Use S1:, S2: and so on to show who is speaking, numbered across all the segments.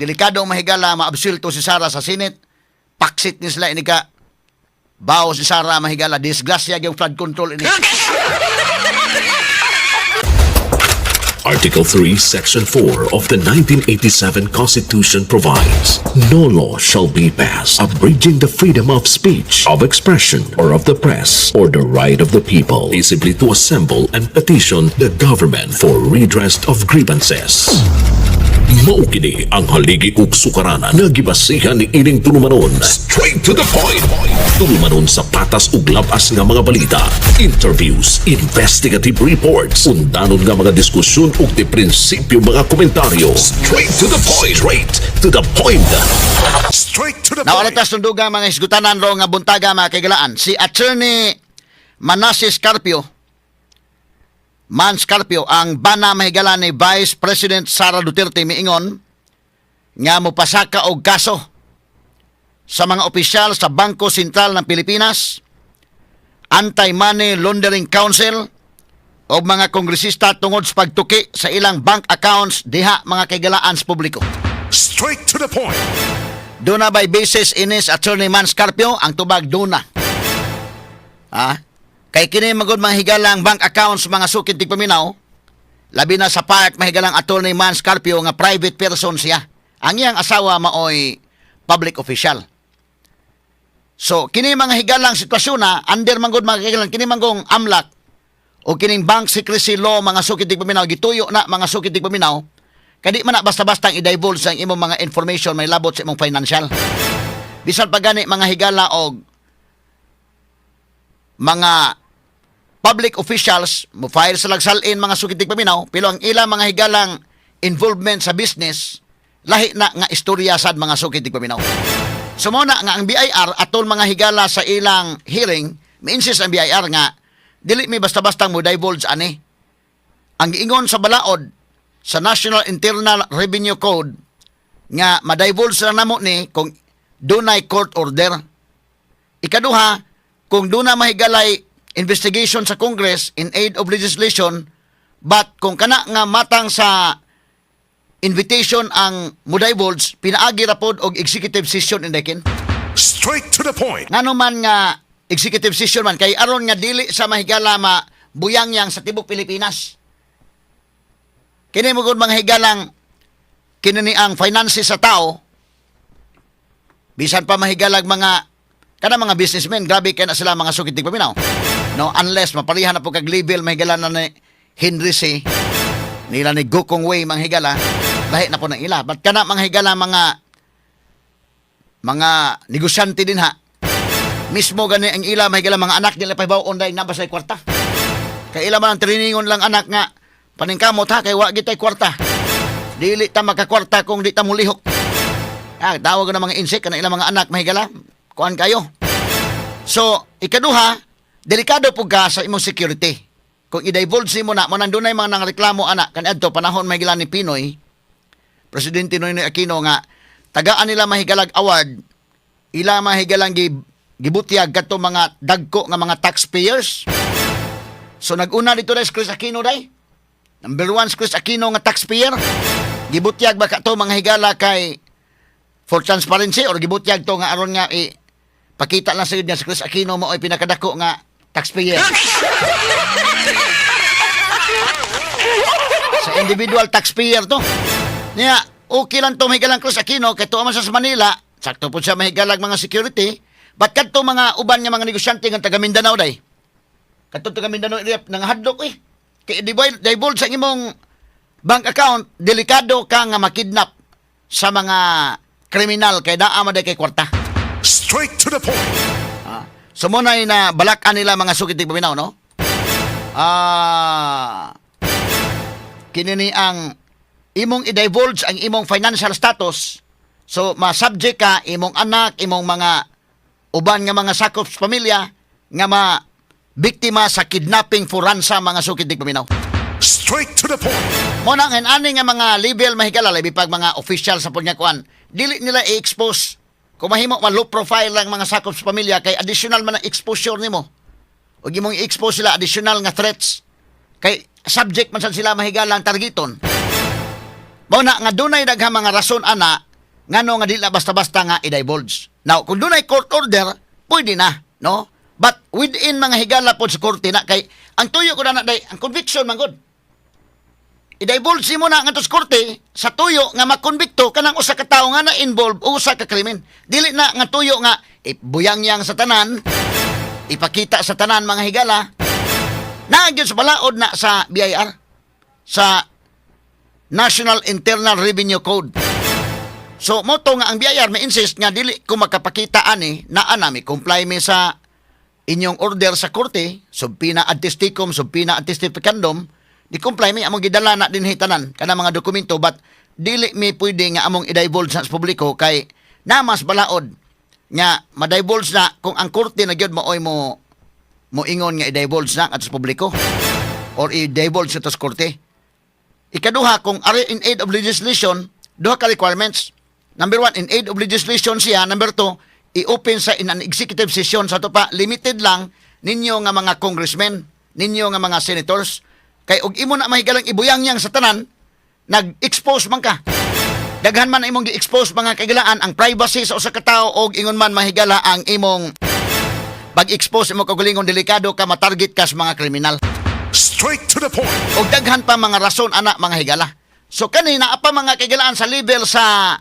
S1: delikado mahigala maabsulto si Sara sa Senate. Paksit ni sila inika bao si Sara mahigala disgrasya yung flood control ini.
S2: Article 3, Section 4 of the 1987 Constitution provides, "No law shall be passed abridging the freedom of speech, of expression, or of the press, or the right of the people peaceably to assemble and petition the government for redress of grievances." Mao kini ang haligi ug sukaranan nga gibasihan ni ining tulumanon. Straight to the point. Tulumanon sa patas ug labas nga mga balita, interviews, investigative reports, undanon nga mga diskusyon ug di prinsipyo mga komentaryo. Straight to the point. Straight to the point.
S3: Straight to the
S1: Now,
S3: point.
S1: alatas tunduga mga hisgutanan ro nga buntaga, mga kaigalaan. Si Attorney Manases Carpio, Mans Carpio, ang bana mahigala ni Vice President Sara Duterte, miingon nga mopasaka og kaso sa mga opisyal sa Bangko Sentral ng Pilipinas, Anti-Money Laundering Council o mga kongresista tungod sa pagtuki sa ilang bank accounts diha, mga kaigalaan, sa publiko.
S3: Straight to the point.
S1: Duna by basis inis, Attorney Mans Carpio? Ang tubag, duna. Ha? Kay kini magod mga higalang bank accounts, mga sukid tigpaminaw, labi na sa part mahigalang Attorney Mans Carpio nga private person siya. Ang iyang asawa maoy public official. So kini mga higalang sitwasyon na under manggod, mga higalang, kini manggong AMLC o kining bank secrecy law, mga sukid tigpaminaw, gituyo na, mga sukid tigpaminaw, kay di man na basta-basta ang i-divulge ang imong mga information may labot sa imong financial. Bisan pa gani mga higala og mga public officials mo file sa lagsalin, mga sukid tigpaminaw, pero ang ilang mga higalang involvement sa business, lahi na nga istorya sad, mga sukid tigpaminaw. So mo na nga ang BIR atol, mga higala, sa ilang hearing, mi-insist ang BIR nga dili mi basta-basta mo divulge ani. Ang giingon sa balaod sa National Internal Revenue Code nga ma-divulge lang namo ni kung dunay court order. Ikaduha, kung duna mahigalay investigation sa Congress in aid of legislation, but kung kana nga matang sa invitation ang mo-divulge, pinaagi ra pod og executive session indekin.
S3: Straight to the point.
S1: Ngano man nga executive session man? Kay aron nga dili sa mahigala ma buyangyang sa tibok Pilipinas. Kini mo gud, mga higalang, kini ni ang finances sa tao, bisan pa mahigalag mga kana mga businessmen, grabe kay na sila, mga sukid tigpaminaw. No, unless maparihan na po kag level mahigala na ni Henry Sy nila ni Gokongwei, mga higala, lahi na po ng ila. But kana mga higala mga negosyante din ha, mismo gani ang ila mahigala mga anak nila pahibaw-on dahil nabas ay kwarta. Kay ila man ang trainingon lang anak nga paningkamot ha, kay wa gitay kwarta. Dili ta makakwarta kung di ta mulihok. Ah, tawag na mga insect kana ilang mga anak mahigala. Kuan kayo. So, ikaduha, delikado po ka sa imong security. Kung i-divulge mo na, mo nandunay mga nangreklamo ana kaniadto panahon mahigala ni PNoy, Presidente Noynoy Aquino, nga tagaan nila mahigalag award ila mahigalang gibutyag kadto mga dagko nga mga taxpayers. So nag-una dito dai si Kris Aquino dai. Number one si Kris Aquino nga taxpayer. Gibutyag ba ka to, mga higala, kay for transparency or gibutyag to nga aron nga i pakita lang sa nga si Kris Aquino mo ay pinakadako nga taxpayer sa individual taxpayer to? Niya, okay lang to mahigalang Kris Aquino kay tuwa man siya sa Manila, sakto po siya mahigalag mga security, but kadto mga uban nga mga negosyante nga taga Mindanao day. Kadto taga Mindanao area nangahadlok eh. Kay divulge sa imong bank account, delikado ka nga makidnap sa mga kriminal kay naa man day kay kwarta.
S3: Straight to the point.
S1: Ah. So mo na na balakan nila, mga sukid tigpaminaw, no? Ah, kini ni ang imong i-divulge ang imong financial status. So ma-subject ka, imong anak, imong mga uban nga mga sakop sa pamilya nga ma biktima sa kidnapping for ransom, mga sukid tigpaminaw.
S3: Straight to the point.
S1: Mo na nga ani nga mga level mahigala, labi pag mga official sa nga kuan, dili nila i-expose. Kung mahimo man, low profile lang mga sakop sa pamilya kay additional man ang exposure nimo. Ug imong i-expose sila, additional nga threats. Kay subject man sad sila mahigala ang targeton. Mao na nga dunay daghang mga rason ana. Ngano nga dili na basta-basta nga i-divulge. Now, kung dunay court order, pwede na, no? But within, mga higala, pod sa korte na kay ang tuyo ko na day ang conviction man gud. I-divulge mo na ngadto sa korte sa tuyo nga makonbikto kanang usa ka tawo nga na-involve o usa ka krimen. Dili na nga tuyo nga ibuyang-yang sa tanan, ipakita sa tanan, mga higala. Naa gyud sa balaod na sa BIR, sa National Internal Revenue Code. So mao to nga ang BIR may insist nga dili ko makapakita ani naa na mi comply mi sa inyong order sa korte, subpoena ad testificum, subpoena ad testificandum, di comply mi, among gidala na dinhi tanan kana mga dokumento, but dili mi pwede nga among i-divulge sa publiko kay namas balaod nga ma-divulge na kung ang korte na gyud maoy mo mo ingon nga i-divulge na at sa publiko or i-divulge sa korte. Ikaduha, kung ari in aid of legislation, duha ka requirements. Number one, in aid of legislation siya. Number two, i-open sa in an executive session. Sa ato pa, limited lang ninyo nga mga congressmen, ninyo nga mga senators. Kay og imo na mahigalang ibuyang-yang sa tanan, nag-expose man ka. Daghan man ang imong gi-expose, mga kahigalaan, ang privacy sa usa ka tawo og ingon man, mahigala, ang imong pag-expose imo kaugalingon, delikado ka, matarget ka sa mga kriminal.
S3: Straight to the point.
S1: Og daghan pa mga rason ana, mga higala. So kani naa pa, mga kahigalaan, sa level sa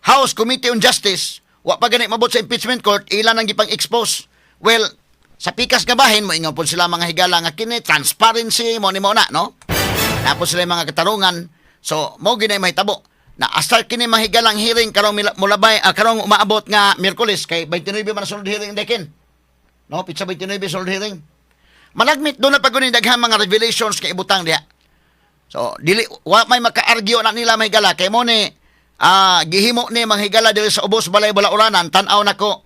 S1: House Committee on Justice, wa pa gani mabot sa impeachment court, ilan ang gipang expose. Well, sa pikas nga bahin mo ingon pod sila, mga higala, nga kini transparency mo ni mo na, no? Tapos sila yung mga katarungan. So mao gyud mahitabo na asal kini mahigalang hearing karong mulabay, karong umaabot nga Miyerkules kay 29 man ang sunod hearing dekin. No, pitsa 29 sunod hearing. Malagmit duna pa guni daghang mga revelations kay ibutang diha. So, dili wa may maka-argue na nila, mahigala, kay mo ni gihimo ni, mga higala, diri sa ubos balay balauranan tan-aw nako.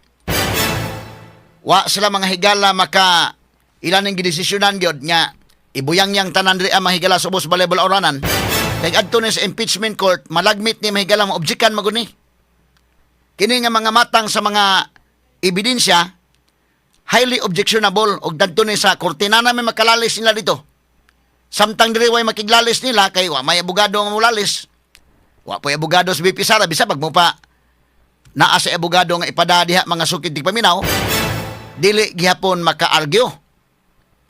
S1: Wa sila, mga higala, maka ilan ang gidesisyonan gyud nga ibuyang-yang tanan diri ang mga higala sa ubos balay balauranan. Kay adto ni sa impeachment court, malagmit ni, mahigala, mo objekan magud ni. Kini nga mga matang sa mga ebidensya highly objectionable og dadto ni sa korte na may makalalis nila dito. Samtang diri way makiglalis nila kay wa may abogado nga molalis. Wa po'y abogado sa VP Sara bisa pag mo pa naa sa abogado nga ipada diha, mga sukid tigpaminaw, dili gihapon maka-argue.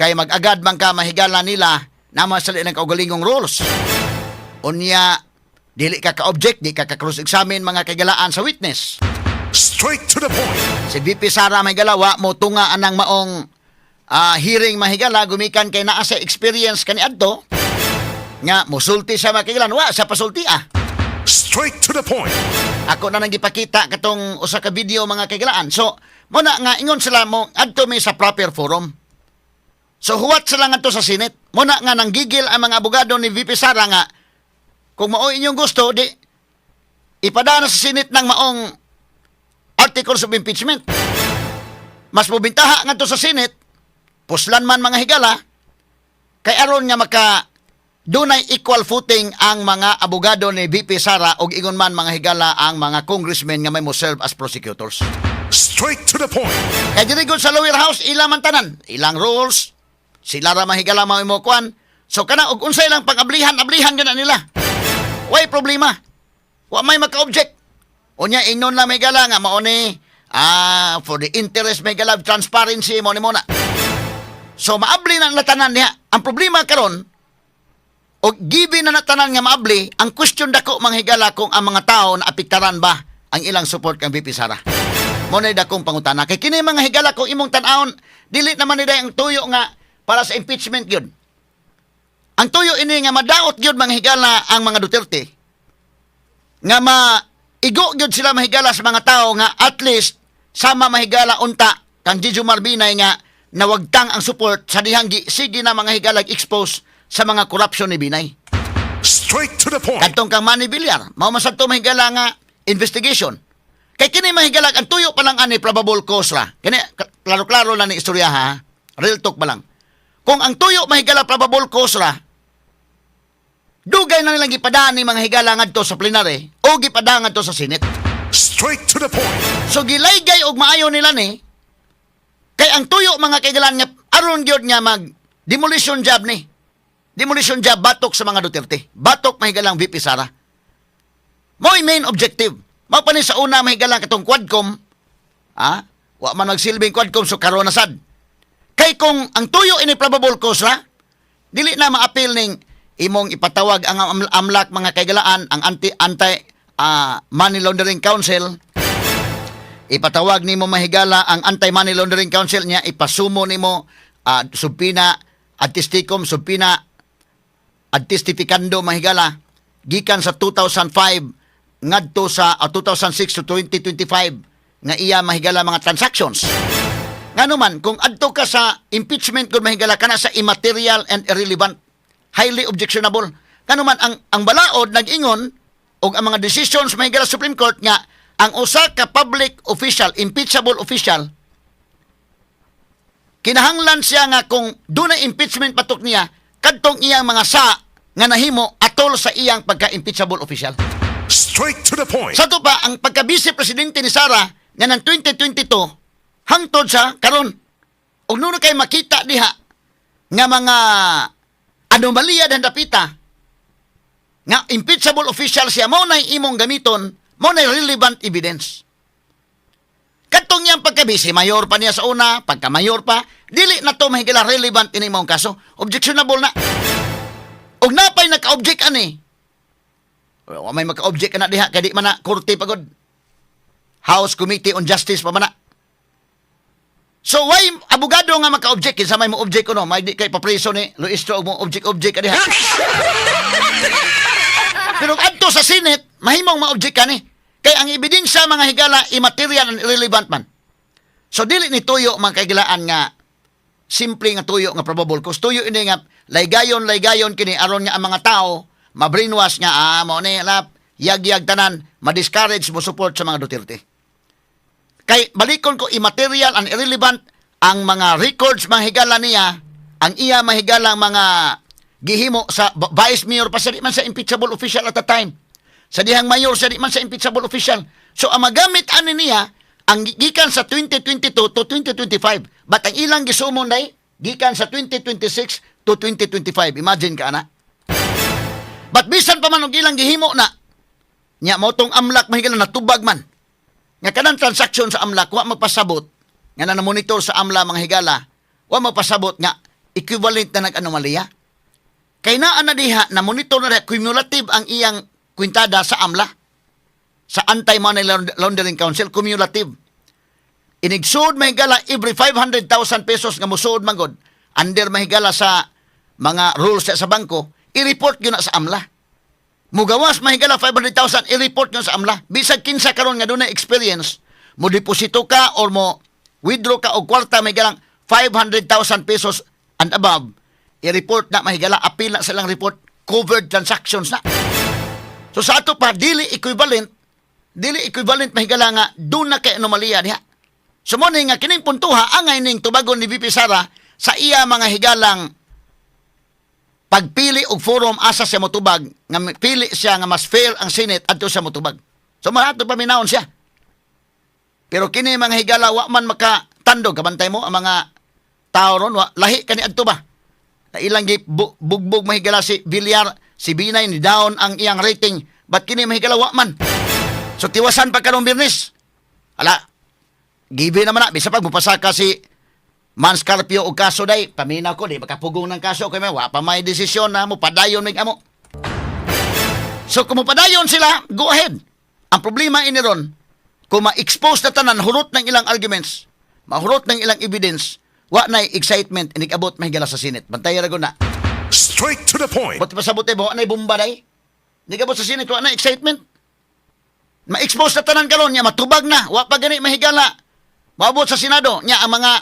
S1: Kay mag-agad man ka, mahigala, nila na masali ng kaugalingong rules. Unya dili ka ka-object, di ka ka-cross-examine, mga kahigalaan, sa witness.
S3: Straight to the point.
S1: Si VP Sara may galawa mo tunga anang maong hearing, mahigala, gumikan kay naa sa experience kaniadto nga musulti sa makigalan wa sa pasulti ah.
S3: Straight to the point.
S1: Ako na nang gipakita katong usa ka video, mga kahigalaan. So mo na nga ingon sila mo adto mi sa proper forum. So huwat sila ngadto sa Senate. Mo na nga nanggigil ang mga abogado ni VP Sara nga kung mao inyong gusto, di ipadana sa Senate ng maong articles of impeachment. Mas mobintaha ngadto sa Senate, puslan man, mga higala, kay aron nga maka dunay equal footing ang mga abogado ni VP Sara og ingon man, mga higala, ang mga congressmen nga may mo serve as prosecutors.
S3: Straight to the point.
S1: Kay diri gud sa lower house, ila man tanan, ilang rules, sila ra, mahigala, mao mo kuan. So kana og unsay lang pag-ablihan, ablihan gyud na nila. Way problema. Wa may maka-object. Unya ingnon lang, mahigala, nga mao ni for the interest, mahigala, of transparency mo ni mo na. So maabli na ang tanan diha. Ang problema karon og given na natanan nga maabli, ang question dako, mga higala, kung ang mga tao na apektaran ba ang ilang support kang VP Sara. Mo na dakong pangutana. Kay kini, mga higala, kung imong tan-awon, dili naman ni ang tuyo nga para sa impeachment gyud. Ang tuyo ini nga madaot gyud, mga higala, ang mga Duterte. Nga ma igo gyud sila, mahigala, sa mga tao nga at least sama, mahigala, unta kang Jejomar Binay nga nawagtang ang support sa dihang sige na, mga higala, expose sa mga corruption ni Binay.
S3: Straight to the point.
S1: Kadtong kang Manny Villar, mao man sad to, mahigala, nga investigation. Kay kini, mahigala, ang tuyo pa lang ani probable cause ra. Kini klaro-klaro lang ni istorya ha. Real talk ba lang. Kung ang tuyo, mahigala, probable cause ra, dugay na nilang gipadaan ni, mga higala, ngadto sa plenary o gipadaan ngadto sa Senate.
S3: Straight to the point.
S1: So gilaygay og maayo nila ni kay ang tuyo, mga kahigalaan, nga aron gyud nga mag demolition job ni. Demolition job batok sa mga Duterte. Batok, mahigalang, VP Sara. Mo'y main objective. Mao pa ni sa una, mahigala, katong Quadcom, wa man magsilbing Quadcom, so karon na sad. Kay kung ang tuyo ini probable cause ra, dili na maapil ning imong ipatawag ang AMLAC, mga kaigalaan, ang anti anti Money Laundering Council. Ipatawag nimo, mahigala, ang Anti-Money Laundering Council niya, ipasumo nimo subpoena ad testicum, subpoena ad testificando, mahigala, gikan sa 2005 ngadto sa 2006 to 2025 nga iya, mahigala, mga transactions. Ngano man kung adto ka sa impeachment kung, mahigala, kana sa immaterial and irrelevant, highly objectionable. Ngano man ang balaod nag-ingon og ang mga decisions, mahigala, Supreme Court nga ang usa ka public official, impeachable official, kinahanglan siya nga kung dunay impeachment patok niya, kadtong iyang mga sa nga nahimo atol sa iyang pagka-impeachable official.
S3: Straight to the point.
S1: Sa ato pa, ang pagka-vice presidente ni Sara nga ng 2022 hangtod sa karon. Og nuno kay makita diha nga mga anomalya dan dapita nga impeachable official siya, mao nay imong gamiton, mao nay relevant evidence. Kadtong iyang pagka-vice mayor pa niya sa una, pagka-mayor pa, dili na to, mahigala, relevant ini mong kaso. Objectionable na. Og napay naka-object ani. Wa may maka-object na diha kay di man na korte pagod. House Committee on Justice pa man na. So why abogado nga maka-object? Kinsa may mo object kuno? May di kay papreso ni Luistro og mo object object ka diha. Pero adto sa Senate, mahimong ma-object ka ni. Kay ang ebidensya, mga higala, immaterial and irrelevant man. So dili ni tuyo, mga kaigalaan, nga simple nga tuyo nga probable cause. Tuyo ini nga laygayon laygayon kini aron nga ang mga tao ma-brainwash nga mo ni lap yag-yag tanan, ma-discourage mo support sa mga Duterte. Kay balikon ko, immaterial and irrelevant ang mga records, mga higala, niya, ang iya mahigalang mga gihimo sa vice mayor pa siya, di man sa impeachable official at the time. Sa dihang mayor siya, di man sa impeachable official. So ang magamit ani niya ang gikan sa 2022 to 2025. But ang ilang gisumon day gikan sa 2026 to 2025. Imagine ka ana. But bisan pa man og ilang gihimo na nya mo tong AMLAC, mahigala, natubag man nga kanang transaction sa AMLAC wa magpasabot nga na monitor sa AMLA, mga higala, wa magpasabot nga equivalent na nag-anomalya. Kay naa na diha na monitor na diha, cumulative ang iyang kwintada sa AMLA, sa Anti-Money Laundering Council, cumulative. Inigsud, mahigala, every 500,000 pesos nga musuod manggod under, mahigala, sa mga rules sa bangko, i-report yun na sa AMLA. Mugawas, mahigala, 500,000, i-report yun sa AMLA. Bisag kinsa karon nga dunay experience, mo deposito ka or mo withdraw ka og kwarta, mahigalang 500,000 pesos and above, i-report na, mahigala, appeal na sa ilang report, covered transactions na. So sa ato pa, dili equivalent, mahigala, nga duna kay anomalya diha. So mo ni nga kining puntuha angay ning tubagon ni VP Sara sa iya, mga higalang, pagpili og forum asa siya motubag, nga pili siya nga mas fair ang Senate adto siya motubag. So mahato paminawon siya. Pero kini, mga higala, wa man makatandog, kabantay mo ang mga tao ron, wa lahi kani adto ba. Na ilang gi bugbog, mahigala, si Villar, si Binay, ni down ang iyang rating. But kini, mahigala, wa man. So tiwasan pa karong Biyernes. Ala, given naman na, bisa pag mupasa ka si Mans Carpio og kaso day, paminaw ko, di makapugong ng kaso, kay may wa pa may desisyon na mo padayon mig amo. So kung mopadayon sila, go ahead. Ang problema ini ron, kung ma-expose na tanan, hurot ng ilang arguments, mahurot ng ilang evidence, wa na excitement inig-abot, mahigala, sa Senate. Bantay ra na.
S3: Straight to the point.
S1: Buot pasabot eh, wa na bomba day. Inig-abot sa Senate, wa na excitement. Ma-expose na tanan karon nya matubag na, wa pa gani, mahigala, maabot sa Senado nya ang mga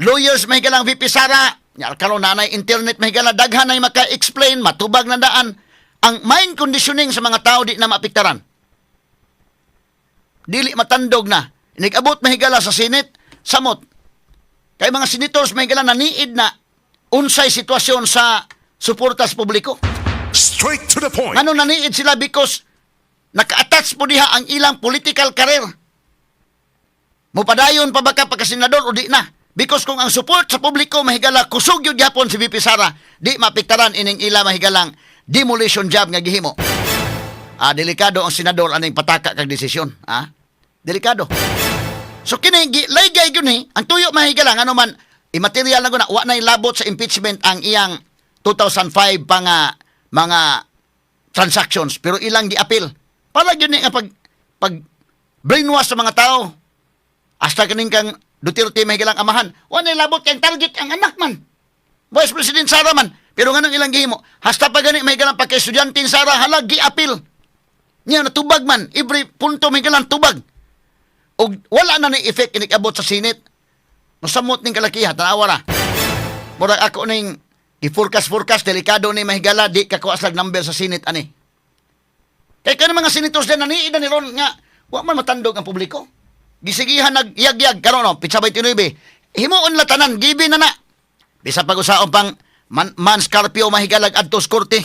S1: lawyers, mahigalang VP Sara nya karon na internet, mahigala, daghan nay maka-explain, matubag na daan. Ang mind conditioning sa mga tao di na maapektaran. Dili matandog na. Inig-abot, mahigala, sa Senate, samot. Kay mga senators, mahigala, naniid na unsay sitwasyon sa suporta sa publiko.
S3: Straight to the point.
S1: Ano naniid sila? Because naka-attach po diha ang ilang political career. Mupadayon pa ba ka pagka-senador o di na? Because kung ang support sa publiko, mahigala, kusog yun gyapon si VP Sara, di maapektaran ining ila, mahigalang, demolition job nga gihimo. Ah, delikado ang senador aning pataka kag desisyon, ha? Delikado. So kini laygay gyud ni ang tuyo, mahigala, ano man imaterial na guna, wa na labot sa impeachment ang iyang 2005 pa nga mga transactions, pero ilang giapil para gyud ni nga pag brainwash sa mga tao hasta kaning kang Duterte, mahigalang amahan, wa na labot kay ang target ang anak man, Vice President Sara man. Pero nganong ilang gihimo hasta pa gani, mahigalang, pagka-estudyante ni Sara, hala, giapil niya, natubag man every punto, mahigalang, tubag og wala na ni effect inig-abot sa Senate. Masamot ning kalakiha, tanawa ra. Murag ako ning i-forecast forecast, delikado ni, mahigala, di kakuha slag number sa Senate ani. Kay kani mga senators din naniid na ni ron nga wa man matandog ang publiko. Gisigihan nag-yag-yag karon no, pitsa 29. Himuon la tanan, gibi na na. Bisa pag-usaon pang man, man Scarpio, mahigalag, adto sa korte.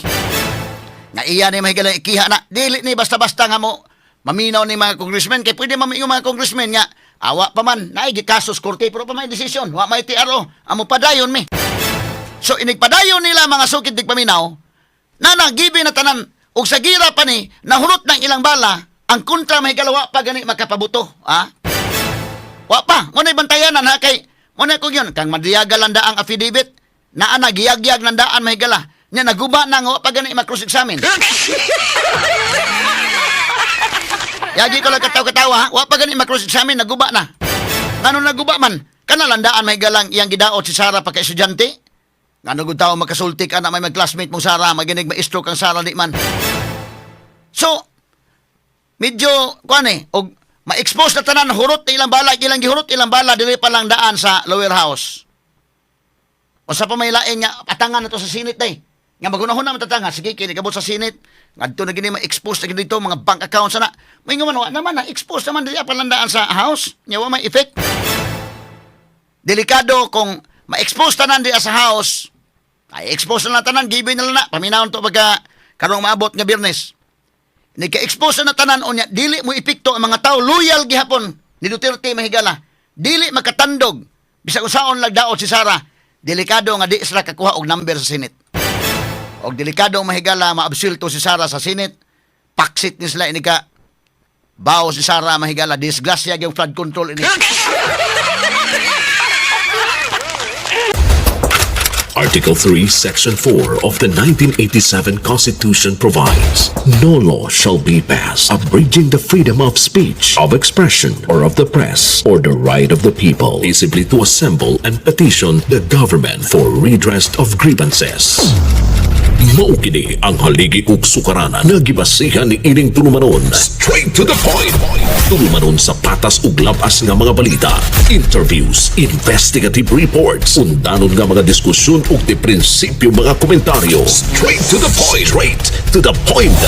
S1: Nga iya ni, mahigala, ikiha na. Dili ni basta-basta nga mo maminaw ni mga congressmen kay pwede mamingaw mga congressmen nga awa pa man naay kaso sa korte pero pa may desisyon, wa may TRO, amo padayon mi. So inigpadayon nila, mga sukid tigpaminaw, na nagibi na tanan ug sa gira pa ni nahurot ng ilang bala ang kontra, mahigala, wa pa gani makapabuto, ha? Wa pa mo na bantayanan, ha? Kay mo na ko yun kang madiyaga lang ang affidavit naa na giyagyag ng daan, mahigala, nya naguba na nga wa pa gani ma-cross examine. Yagi ko lang katawa-katawa, ha? Wa pa gani ma-cross examine, naguba na. Ngano naguba man? Kana landaan may galang iyang gidaot si Sara pa kay estudyante. Ngano gud tao makasulti ka na may mag-classmate mong Sara, maginig ma-stroke ang Sara di man. So, medyo kuan eh, og ma-expose na tanan, hurot na ilang bala, ilang gihurot ilang bala dili pa lang daan sa lower house. Usa pa may lain nga atangan na to sa Senate day. Nga magunahon na matatanga, sige kini kabot sa Senate. Ngadto na gini ma-expose na gini dito mga bank accounts na. May nga man wa naman na expose naman dili pa lang daan sa house. Nya wa may effect. Delikado kung ma-expose tanan di sa house. Ay expose na tanan, given na lang na. Paminawon to pagka karong maabot nga Biyernes. Nika-expose na tanan unya dili mo epekto ang mga tao loyal gihapon ni Duterte, mahigala. Dili makatandog bisag usaon lagdaot si Sara. Delikado nga di sila kakuha og number sa Senate. Og delikado, mahigala, maabsulto si Sara sa Senate. Paksit ni sila inika bao si Sara, mahigala, disgrasya yung flood control ini.
S2: Article 3, Section 4 of the 1987 Constitution provides, "No law shall be passed abridging the freedom of speech, of expression, or of the press, or the right of the people peaceably to assemble and petition the government for redress of grievances." Mao kini ang haligi ug sukaranan nga gibasihan ni ining tulumanon. Straight to the point. Tulumanon sa patas ug labas nga mga balita, interviews, investigative reports, undanon nga mga diskusyon ug di prinsipyo mga komentaryo. Straight to the point. Straight to the point.